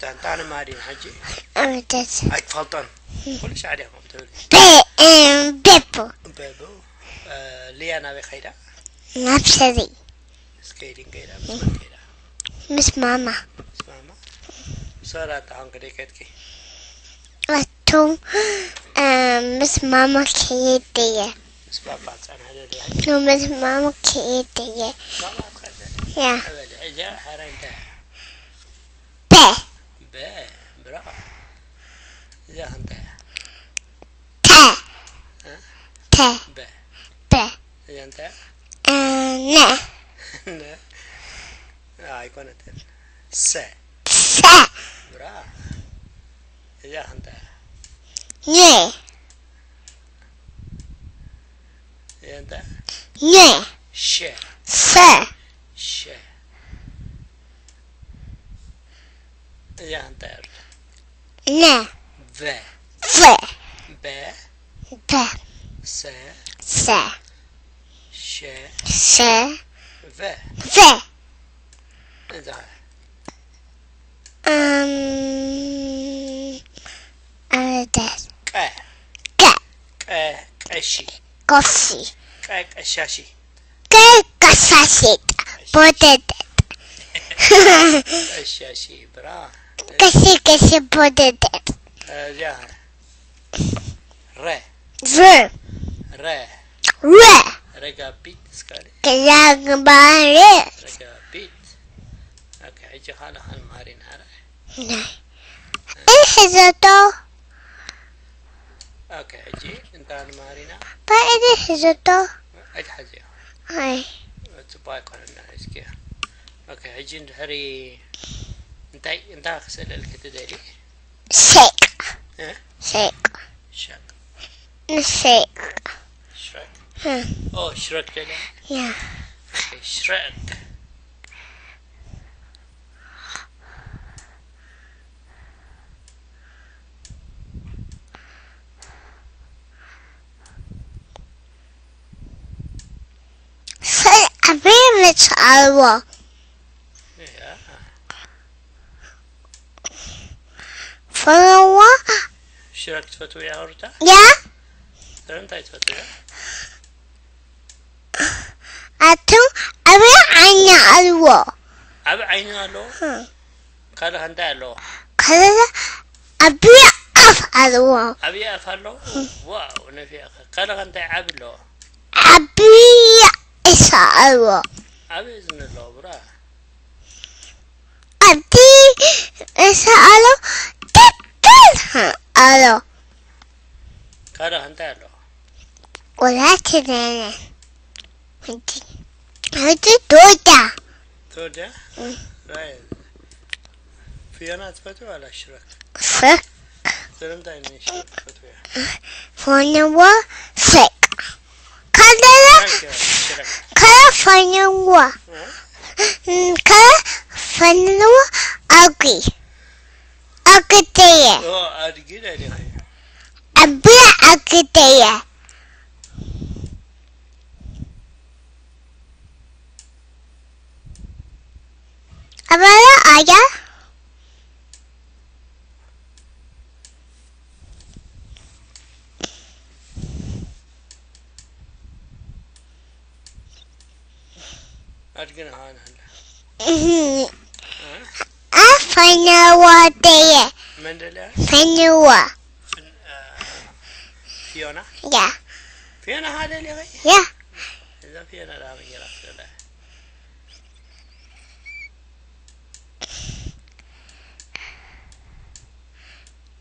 ኣንታ ንማዲን ሕጂ ኣይትፈልጦን። ኩሉ ሻዕ ዲኻ ትብል? ቤቦ። ቤቦ። ሊያ ናበይ ከይዳ? ናብ ሰሪ። ስከይድን ከይዳ? ምስ መን ከይዳ? ምስ ማማ። ምስ ማማ? ሰራ ኣታ ኾንክ ደይከድኪ? ኣቱም ምስ ማማ ከይደ እየ። ምስ ባባ ጸንሐ ደልያ? ምስ ማማ ከይደ እየ። ባባ ጸንሐ? ያ። በል፣ እዚኣ ሓራይ እንታይ? በ። በ፣ ብራቮ። እዚኣ እንታይ እያ? ተ። እ? ተ። በ። በ። እዚኣ እንታይ እያ? እ፣ ነ። ነ። ኣይኮነትን። ሰ። ሰ። ብራቮ። እዚኣ እንታይ እያ? ኘ። እዚኣ እንታይ? ኘ። ሸ። ሰ። ሸ። እዚኣ እንታይ እያ? ነ። ቨ። ቨ። በ። በ። ሰ። ሰ። ሸ። ሸ። ቨ። ቨ። እዛ። እም፣ ኣረዳድ። ቀ። ቀ። ቀ፣ ቀሺ። ቀሺ። ቀ፣ ቀሻሺ። ቀ፣ ቀሻሺ። ቦደደድ። ቀሻሺ፣ ብራ። ቀሺ፣ ቀሺ፣ ቦደደድ። እዚኣ። ረ። ር። ረ። ረ። ረጋቢት እስካለ። ከዛግባሬ። ረጋቢት። ኦኬ፣ ሕጂ ካልእ ካልእ መሃሪና፣ ረ። ናይ። እህ፣ ዘቶ። ኦኬ፣ ሕጂ እንታይ ንመሃሪና? ባእዲ ዘቶ። ኣይትሓዝዮ። ኣይ። ጽቡቕ ኣይኮነን፣ እስኪ። ኦኬ፣ ሕጂ እንድሕሪ እንታይ፣ እንታይ ክስእለልኪ ትደልዪ? ሸቅ። እ? ሸቅ። ሸቅ። ንሸቅ። ሽረክ። እ። ኦ፣ ሽረክ ደልያ? ያ። ኦኬ፣ ሽረክ። ስእሊ ዓብዪ መች ኣለዎ። ያ። ፈለዋ። ሽረክ ትፈትውያ ሩታ? ያ። ስለምንታይ ትፈትውያ? ኣቱም ዓብዪ ዓይኒ ኣለዎ። ዓቢ ዓይኒ ኣለዎ? እ። ካልእ ከ እንታይ ኣለዎ? ካልእ ዓብዪ ኣፍ ኣለዎ። ዓብዪ ኣፍ ኣለዎ? ዋው፣ ነፊዕኺ። ካልእ ከ እንታይ ዓቢ ኣለዎ? ዓብዪ እሳ ኣለዎ። ዓቢ እዝኒ ኣለዎ፣ ብራ። ኣብቲ እሳ ኣሎ፣ ትክክል ኣሎ። ካልእ እንታይ ኣሎ? ወላ ትነነ። ሕጂ፣ ሕጂ ትወዳ። ትወዳ? እ። ራይ። ፊዮና ትፈትዊ ዋላ ሽረክ? ሽረክ። ስለምንታይ ንሽረክ ትፈትውያ? ፈነዋ ሽረክ። ካልእ ሽረክ። ካልእ ፈነዋ። እ? ካልእ ፈነዋ ኣድጊ። ኣድጊ ደየ። ኦ፣ ኣድጊ ደየ። ዓቢ ኣድጊ ደየ። ኣባላ ኣያ። ኣድግና ሃና ሃና። እህ። እ? ኣ፣ ፈነዋ ደየ። መን ደልያ? ፈነዋ። ፍን-፣ እ፣ ፊዮና? ያ። ፊዮና ሃ ደልያ ኸይ? ያ። እዛ ፊዮና ዳ ሃበ ጌራ ትደላ።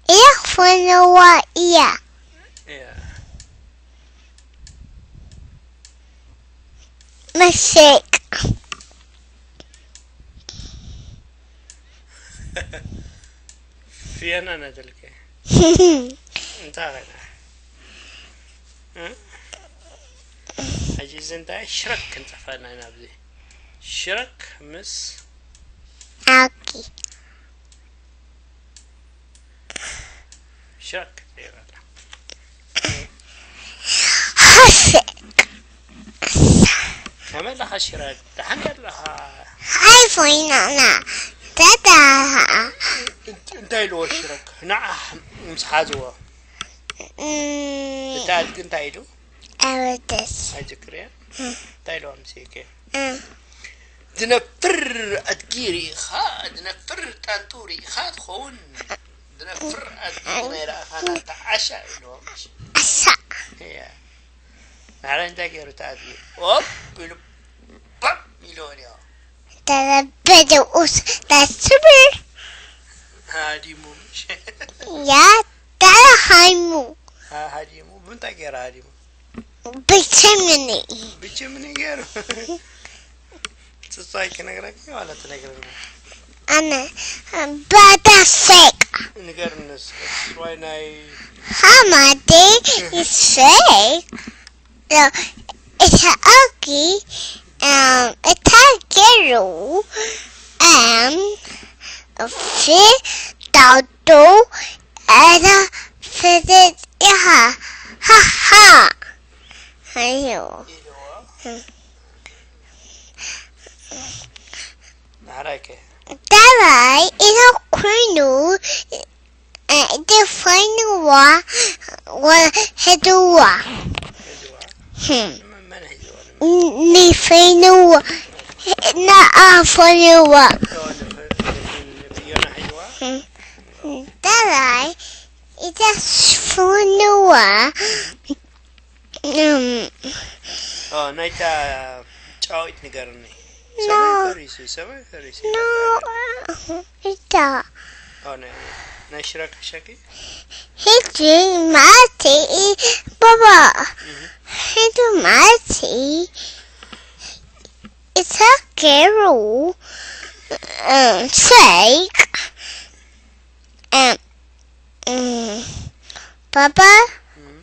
እያ ፈነዋ እያ። እያ። መሸቅ። ፊየና ነደልከ። እንታይ ኸይና? እ? ሕጂ እዚ እንታይ ሽረክ ክንጽሕፈና ኢና ኣብዚ? ሽረክ ምስ ኣኪ። ሽረክ ይበላ። ሓሰ። ከመይ ኣለኻ ሽረክ? ደሓን ኣለኻ? ሃይ ፎይናና። ደዳ። እንታይ ኢልዎ ሽረክ ንዓ ምስ ሓዝዎ? እታ ኣድጊ እንታይ ኢሉ? ኣበደስ። ኣይዝክርያ? እንታይ ኢልዋ ምስ የኬ? ዝነፍር ኣድጊ ርኢኻ፣ ዝነፍር ጣንጡ ርኢኻ ትኸውን። ዝነፍር ኣድጊ ናይ ረኣኻ ናታ ዓሻ ኢልዎ። ኣሳ። እያ። ንዓይ እንታይ ገይሩ ተኣትዩ? ኦፕ ኢሉ ባም ኢልዎ ድዮ? ተረበደ ኡስ ተስብር። ሃዲሙ ምሽ? ያ ተረሃይሙ። ሃ-፣ ሃዲሙ? ብምንታይ ገይሩ ሃዲሙ? ብቸምኒ። ብቸምኒ ገይሩ? ጽጻይ ክነግረኪ ዋላ ትነግረኒ? ኣነ ባዳ ፌቅ። ንገርኒ እስከ፣ ጽዋይ ናይ ሃማዴ ፌቅ። እታ ኣኪ፣ እም፣ እታ ገሩ፣ እም፣ ፊ ዳውዶ፣ እታ ፍትት ኢኻ። ሃሃ። ኣዮ። ናራይከ? ዳራይ ኢለ ኮይኑ፣ እ፣ እቲ ፈንዋ ወ-፣ ሄድዋ። ሄድዋ? ህም። መን ሄድዋ? ን-፣ ንፈንዋ። ንኣ ፈንዋ። ኦ፣ ንፈ-፣ ንፍዮና ሄድዋ? ህም። ዳራይ ኢለ ፈንዋ። እም። ኦ፣ ናይታ ጫዊት ንገርኒ። ኖ። ሰማይ ፈሪሱ፣ ሰማይ ፈሪሱ ኖ። ይላል። ኢታ። ኦ፣ ናይ፣ ናይ ሽረክ ሸኪ? ሂጂ ማቲ፣ ባባ። እህ። ሂጂ ማቲ። ኢታ ገሩ፣ እም፣ ፌቅ። እም፣ እም፣ ባባ፣ እም።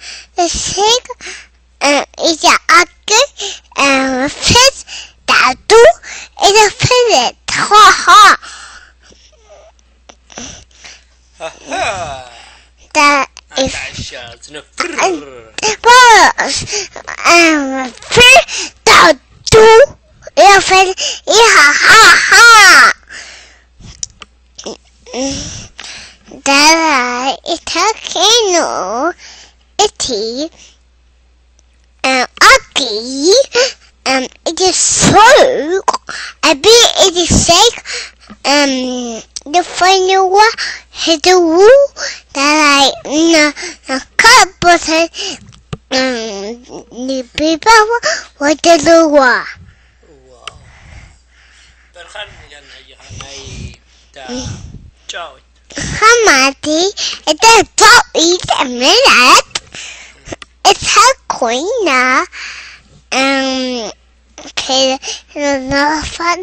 ፌቅ፣ እም፣ ኢታ ኣክ፣ እም፣ ፍት፣ ዳዱ፣ ኢታ ፍት፣ ሃሃ። ኣሃ። ዳ-፣ ኣንታ ኢፍ-፣ ዓሻ ዝነፍር። ባስ፣ እም፣ ፍት፣ ዳዱ፣ ኢታ ፍት፣ ኢሃ፣ ሃሃ። ዳራይ ኢታ ኬኑ እቲ፣ እ፣ ኣኪ፣ እም፣ እቲ ሱቅ፣ ኣቢ እቲ ሴክ፣ እም፣ ድፈንዋ ህድዉ፣ ዳራይ ና-፣ ናካቦተ፣ እም፣ ንቢባዋ ወደልዋ። ዋው። በርኻን ንገርና እጅኻ ናይ እታ ጫዊት። ሃማቲ እታ ጫዊት ምራጥ እታ ኮይና፣ እም፣ ከረፋን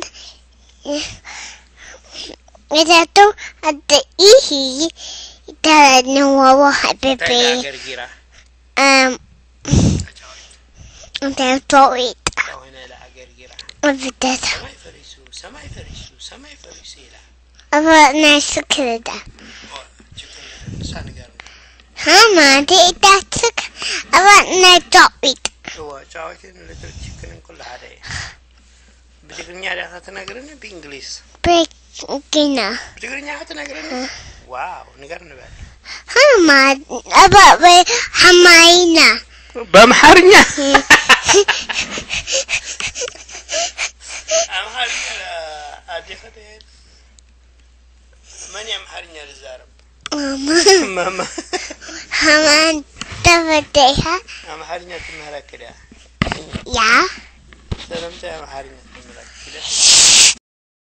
እታቱ ኣደ ኢሂ ተነዋዋ ሃበበ። እንታይ ኢላ ገርጊራ? እም፣ እንታይ ጫዊት? ጫዊት ኢላ ገርጊራ። እብደታ። ሰማይ ፈሪሱ፣ ሰማይ ፈሪሱ፣ ሰማይ ፈሪሱ ኢላ። ኣብ ናይ ስክሪዳ። ኦ፣ ችግር የለን። ንሳ ንገርና። ሃማ፣ ዲዳትክ ኣብ ናይ ጫዊት። እዋ፣ ጫዊትን ሊትል ቺክንን ኩሉ ሓደ እዩ። ብትግርኛ ዲኻ ትነግርኒ ብእንግሊዝ? ብትግርኛ። ብትግርኛ ትነግርኒ? እ። ዋው፣ ንገርኒ በል። ሃማ፣ ኣብ፣ ኣብ፣ ሃማይና። በኣምሓርኛ? እ። ኣምሓርኛ ኣዴኻ ትሄድ? መን እዩ ኣምሓርኛ ዝዛረብ? ማማ። ማማ። ሃማን ተፈተይሃ። ኣምሓርኛ ትምህረኪ ድያ? ያ። ስለምንታይ ኣምሓርኛ ትምህረኪ ድያ?